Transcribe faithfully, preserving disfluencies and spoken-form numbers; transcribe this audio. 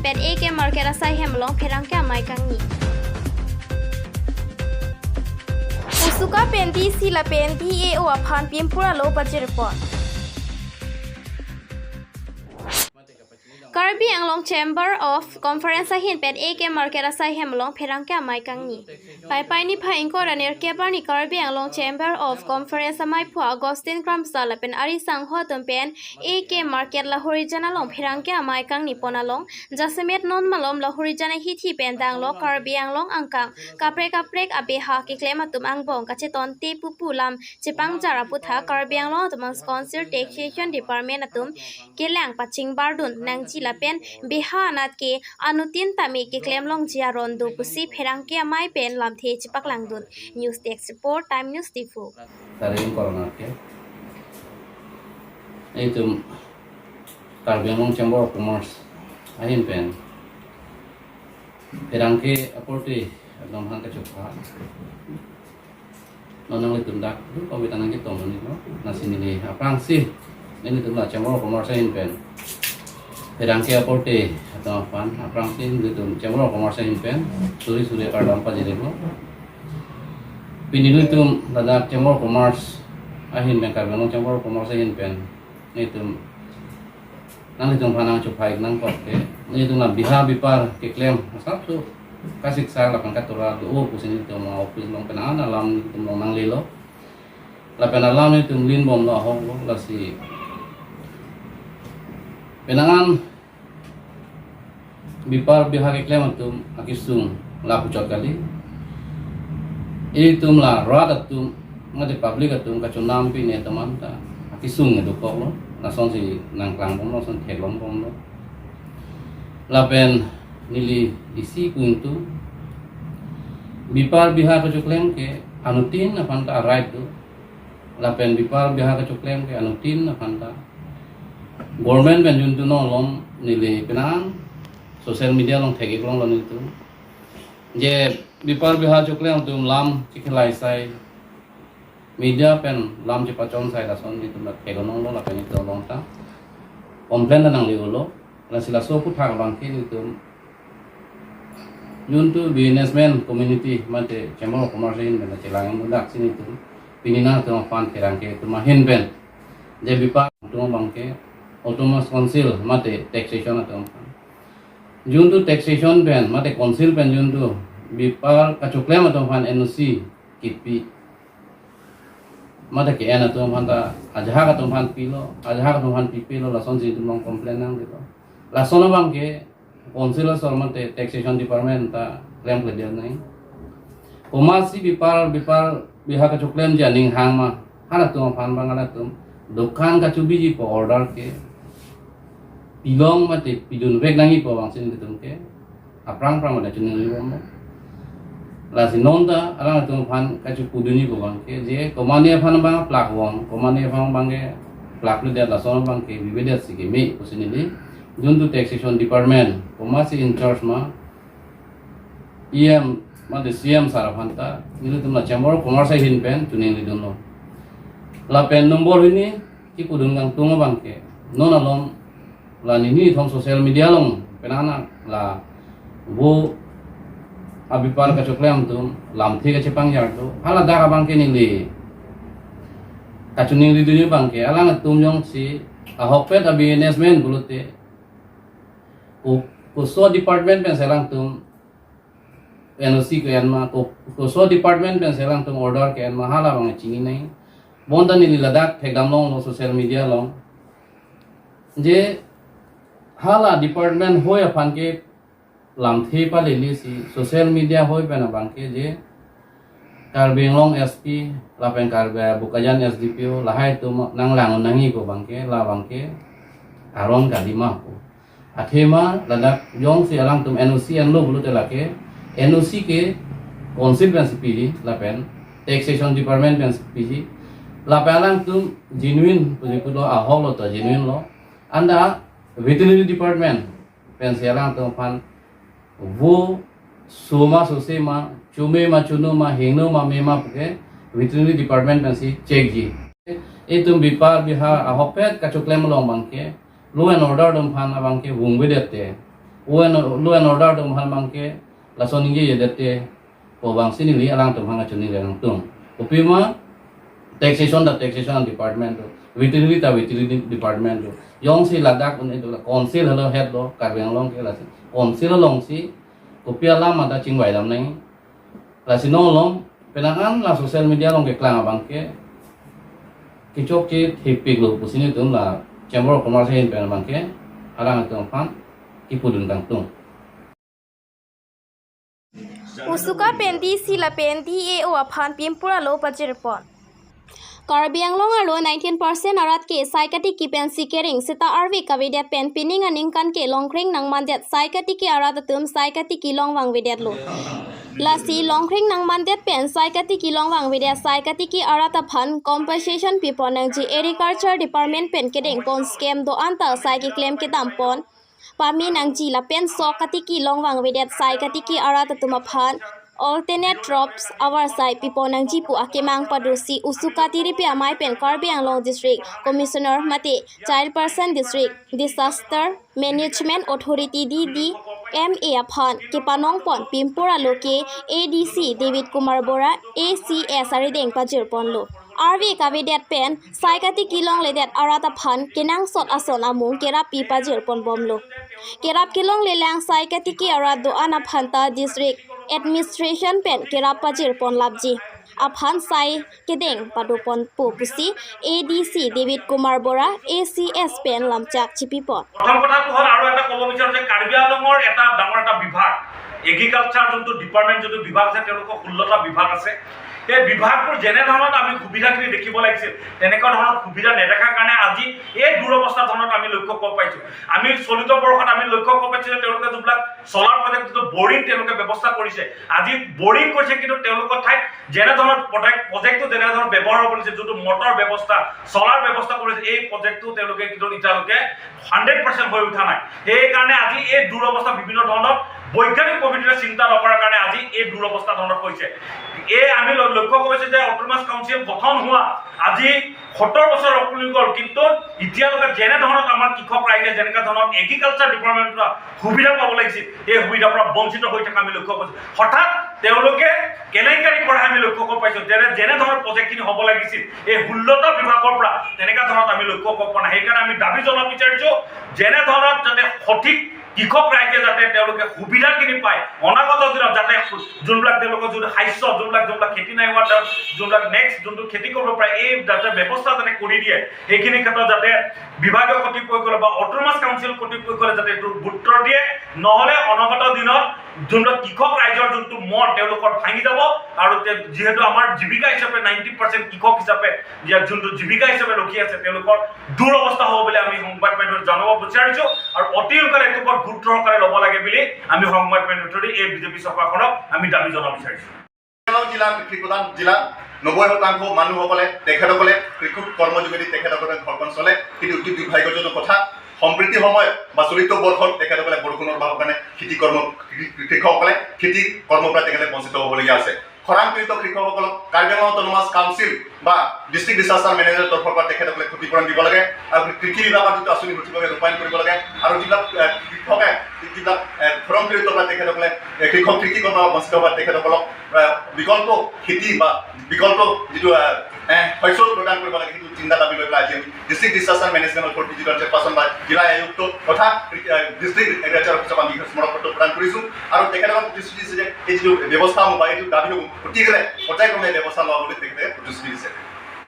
pen A K Market asaihem along pherangke amei kangni. Kusuka pen D C lapen D A O aphan pimpur alo pajirpon. Karbi Anglong Chamber of Conference ahin pen A K Market asaihem along pherangke amei kangni. Paipai niphai ingkoi ra nerkep arni Karbi Anglong Chamber of Conference ameiphu Augustine Kramsa lapen ari sangho atum pen A K Market Lahorijan along pherangke amei kangni pon along jasemet non malom Lahorijan ahithi pen danglo Karbi Anglong angkang kaprek kaprek abeha keklem atum angbong kachetonte pupu lam chepangjar aphuthak Karbi Anglong Autonomous Council Taxation Department atum kelang pachingbardun nangji lapen beha anat ke anuttin tame keklem longji aron do pusi pherangke amei pen lamthe chepaklangdun. News Desk Report, Time News Diphu. Taring corona ke. Itum Karbi Anglong Chamber of Commerce ahin pen pherangke apor te atum aphan kachupha. Non nanglitum dak, tu kami tanang kita mani lo. Lasi neli aphrangsi, nelitum la Chamber of Commerce ahin pen pherangke apor te atum aphan aphrangsi nelitum Chamber of Commerce ahin pen suri suri kardom pajirlo. Pini nelitum ladak Chamber of Commerce ahin pen, Karbi Anglong Chamber of Commerce ahin pen nelitum nanglitum aphan nangchupha ik nangkok ke, nelitum la beha bepar keklem asapso kasiksak lapen katura do-o pusi nelitum office along pen an alam nelitum along nanglelo. Lapen alam nelitum lin bomlo, ahok lo, lasi penang an bepar beha keklem atum akesung lapuchot kali. Itum la rat atum, mate public atum kachonam pine atum anta akesung dokoklo. Lasonsi nangklangbomlo, lason theklongbomlo. Lapen neli isi kuntu, bepar beha kachoklem ke anuttin aphan ta right do. Lapen bepar beha kachoklem ke anuttin aphan ta government pen juntu non along neli penang social media along thek-ik longlo nelitum. Je bepar beha choklem atum lam chikhelai sai, media pen lam chepachon sai, lason nelitum ta thek-o longlo lapen nelitum along ta complain ta nangle-olo. Lasi laso aphuthak abang ke nelitum juntu businessman community mate Chamber of Commerce ahin pen chelang mudak si nelitum pini nangtum aphan pherangke atum ahin pen je bepar atum abang ke Autonomous Council mate taxation atum aphan, juntu taxation pen mate council pen juntu bepar kachoklem atum aphan N O C kipi mate ke-en atum aphan ta ajahak atum aphan pilo, ajahak atum aphan pipelo, lasonsi nelitum along complain nanglelo. Lason abang ke council asor mate taxation department ta klemkledet nang. Komatsi bepar, bepar beha kachoklemji aning hang ma, halatum aphan abang halatum dokan kachobiji pu order ke pilong mate pidunvek nangji pu abang si nelitum ke aphrang aphrang mate chuning ri bomlo. Lasi non ta alangtum aphan kachopudunji pu abang ke je komane aphan abang plak wong, komane aphan abang ke plakledet, lason abang ke bibedet si keme pusi neli juntu taxation department komatsi in charge ma, E M mate C M sir aphan ta nelitum la Chamber of Commerce ahin pen chuning ridunlo. Lapen nombor hini kipudun kangtung abang ke non along la nini thom social media along penang an la vo abepar kachoklem atum lamthe kachepangjar do, haladak abang ke neli kachuning ridunji abang ke alangtum jongsi ahokpet a-businessman pulote ko, koso department pensi alangtum N O C ke-en ma, ko, koso department pensi alangtum order ke-en ma, hala abang chini nai. Bonta neli ladak thekdam longlo social media along je hala department hoi aphan ke lamthe palele si social media hoi pen abang ke je Karbi Anglong S P lapen Karbi Bokajan S D P O lahai atum nanglang nangji pu abang ke, la abang ke aron kali ma pu. Athema ladak jongsi alangtum N O C enlo pulote lake N O C ke council pensi piji lapen taxation department pensi piji. Lapen alangtum genuine puji pulo, ahoklo to genuine lo. Anta veterinary department pensi alangtum aphan vo so ma sose ma, chome ma chono ma, hingno ma me ma puke veterinary department pensi checkji. Itum bepar beha ahokpet kachoklem along abang ke law and order atum aphan abang ke vungvedet te Law and, law and order atum aphan abangke lason ningjejedet te, pu abangsi neli alangtum aphan kachiningri nangtum. Kopima taxation ta taxation department do, veterinary ta veterinary department do. Jongsi ladak un-e do la council helo head do, Karbi Anglong ke lasi council alongsi kopi alam ta chingvai dam nang. Lasi non along penang an la social media along keklang abangke kechokche thepiklo pusi nelitum la Chamber of Commerce ahin pen abangke alanglitum aphan kipudun kangtung. USUCA pen D C lapen D A O aphan pimpur alo pajirpon. Karbi Anglong arlo nineteen percent arat ke sai katiki pensi kering seta arve kavedet pen pining aningkan ke longkring nangmandet sai katiki arat atum sai katiki longvang vedetlo. Lasi longkring nangmandet pen sai katiki longvang vedet sai katiki arat aphan compensation pipon nangji, Agriculture Department pen kedengpon scheme do-an ta sai keklem kedampon pame nangji lapen sok katiki longvang vedet sai katiki arat atum aphan alternate crops avarsai pipon nangji pu akemang padosi USUCA tiripi amei pen Karbi Anglong District Commissioner mate Chairperson District Disaster Management Authority, D D M A aphan kepanongpon pimpur alo ke A D C David Kumar Bora, A C S arideng pajirponlo. Arve kavedet pen sai katiki longledet arat aphan kenangsot ason amung kerap pi pajirponbomlo. Kerap kelonglelang sai katiki arat do-an aphan ta district administration pen kerap pajirpon lapji aphan sai kedeng padoponpo pusi A D C David Kumar Bora, A C S pen lamchak chipipon. প্ৰথম কথাটো হ'ল আৰু এটা ক'ব বিচাৰোঁ যে কাৰ্বি আংলঙৰ এটা ডাঙৰ এটা বিভাগ, এগ্ৰিকালচাৰ যোনটো ডিপাৰ্টমেণ্ট, যোনটো বিভাগ আছে, তেওঁলোকৰ ষোল্লটা বিভাগ আছে। এই বিভাগবোৰ যেনে ধৰণত আমি সুবিধাখিনি দেখিব লাগিছিল, তেনেকুৱা ধৰণৰ সুবিধা নেদেখাৰ কাৰণে আজি এই দুৰৱস্থা ধৰণত আমি লক্ষ্য কৰিব পাৰিছোঁ। আমি চলিত বৰ্ষত আমি লক্ষ্য কৰিব পাৰিছোঁ যে তেওঁলোকে যিবিলাক চলাৰ প্ৰজেক্ট, যিটো বৰিং তেওঁলোকে ব্যৱস্থা কৰিছে, আজি বৰিং কৰিছে, কিন্তু তেওঁলোকৰ ঠাইত যেনে ধৰণৰ প্ৰজেক্ট, প্ৰজেক্টটো যেনে ধৰণৰ ব্যৱহাৰ হ'ব লাগিছিল, যোনটো মটৰ ব্যৱস্থা, চলাৰ ব্যৱস্থা কৰিছে, এই প্ৰজেক্টটো তেওঁলোকে কিন্তু এতিয়ালৈকে হাণ্ড্ৰেড পাৰ্চেণ্ট হৈ উঠা নাই। সেইকাৰণে আজি এই দুৰৱস্থা বিভিন্ন ধৰণৰ বৈজ্ঞানিক কমিটিয়ে চিন্তা নকৰাৰ কাৰণে আজি এই দুৰৱস্থা ধৰণত হৈছে। এই আমি ল-, লক্ষ্য কৰিছোঁ যে অট'নমাছ কাউন্সিল গঠন হোৱা আজি সত্তৰ বছৰ উকলি গ'ল, কিন্তু এতিয়ালৈকে যেনে ধৰণত আমাৰ কৃষক ৰাইজে যেনেকুৱা ধৰণৰ এগ্ৰিকালচাৰ ডিপাৰ্টমেণ্টৰ পৰা সুবিধা পাব লাগিছিল, এই সুবিধাৰ পৰা বঞ্চিত হৈ থকা আমি লক্ষ্য কৰিছোঁ। হঠাৎ তেওঁলোকে কেলেংকাৰী কৰা আমি লক্ষ্য কৰিব পাৰিছোঁ। যেনে, যেনে ধৰণৰ প্ৰজেক্টখিনি হ'ব লাগিছিল এই ষোল্লটা বিভাগৰ পৰা, তেনেকুৱা ধৰণত আমি লক্ষ্য কৰিব পৰা নাই। সেইকাৰণে আমি দাবী জনাব বিচাৰিছোঁ, যেনে ধৰণত যাতে সঠিক কৃষক ৰাইজে যাতে তেওঁলোকে সুবিধাখিনি পায়, অনাগত দিনত যাতে যোনবিলাক তেওঁলোকৰ যোন শস্য, যোনবিলাক, যোনবিলাক খেতি নাই হোৱা, তাৰ যোনবিলাক নেক্সট যোনটো খেতি কৰিব পাৰে, এই যাতে ব্যৱস্থা যাতে কৰি দিয়ে, সেইখিনি ক্ষেত্ৰত যাতে বিভাগীয় কৰ্তৃপক্ষসকলে বা অট'নমাছ কাউন্সিল কৰ্তৃপক্ষসকলে যাতে এইটো গুৰুত্ব দিয়ে, নহ'লে অনাগত দিনত যোনটো কৃষক ৰাইজৰ যোনটো মন তেওঁলোকৰ ভাঙি যাব। আৰু তে-, যিহেতু আমাৰ জীৱিকা হিচাপে নাইণ্টি পাৰ্চেণ্ট কৃষক হিচাপে ইয়াত যোনটো জীৱিকা হিচাপে ৰখি আছে, তেওঁলোকৰ দুৰৱস্থা হ'ব বুলি আমি সংবাদ মাধ্যমত জনাব বিচাৰিছোঁ। আৰু অতি সোনকালে এইটো ওপৰত গুৰুত্ব সহকাৰে ল'ব লাগে বুলি আমি সংবাদ মাধ্যমত এই বিজেপি চৰকাৰখনক আমি দাবী জনাব বিচাৰিছোঁ। কাৰ্বি আংলং জিলা কৃষি প্ৰধান জিলা। নব্বৈ শতাংশ মানুহসকলে, তেখেতসকলে কৃষি কৰ্মযোগেদি তেখেতসকলে ঘৰখন চলে। কিন্তু অতি দুৰ্ভাগ্যজনক কথা, সম্প্ৰতি সময়ত বা চলিত বৰ্ষত তেখেতসকলে বৰষুণৰ অভাৱৰ কাৰণে খেতি কৰ্ম, কৃ-, কৃষকসকলে খেতি কৰ্মৰ পৰা তেখেতে বঞ্চিত হ'বলগীয়া হৈছে। খৰাং পীড়িত কৃষকসকলক কাৰ্বি আংলং অট'নমাছ কাউন্সিল বা ডিষ্ট্ৰিক্ট ডিজাষ্টাৰ মেনেজমেণ্টৰ তৰফৰ পৰা তেখেতসকলে ক্ষতিপূৰণ দিব লাগে আৰু কৃষি বিভাগৰ যিটো আঁচনি সঠিকভাৱে ৰূপায়ণ কৰিব লাগে আৰু যিবিলাক, এ, কৃষকে যিবিলাক, এ, খৰাং পীড়িত বা তেখেতসকলে, এ, কৃষক কৃষি কৰ্ম বঞ্চিত হোৱা তেখেতসকলক, এ, বিকল্প খেতি বা বিকল্প যিটো, এ, এ, শস্য প্ৰদান কৰিব লাগে, সেইটো চিন্তা দাবী লৈ পেলাই আজি আমি ডিষ্ট্ৰিক্ট ডিজাষ্টাৰ মেনেজমেণ্ট অথৰিটি যিটো চেয়াৰপাৰ্চন বা জিলা আয়ুক্ত তথা, এ, ডিষ্ট্ৰিক্ট এগ্ৰিকালচাৰ অফিচক আমি স্মাৰক পত্ৰ প্ৰদান কৰিছোঁ আৰু তেখেতসকলক প্ৰতিশ্ৰুতি দিছে যে এই যিটো ব্যৱস্থা হ'ব বা এইটো দাবী হ'ব, অতি শীঘ্ৰে পৰ্যায়ক্ৰমে ব্যৱস্থা লোৱা হ'ব বুলি তেখেতে প্ৰতিশ্ৰুতি দিছে।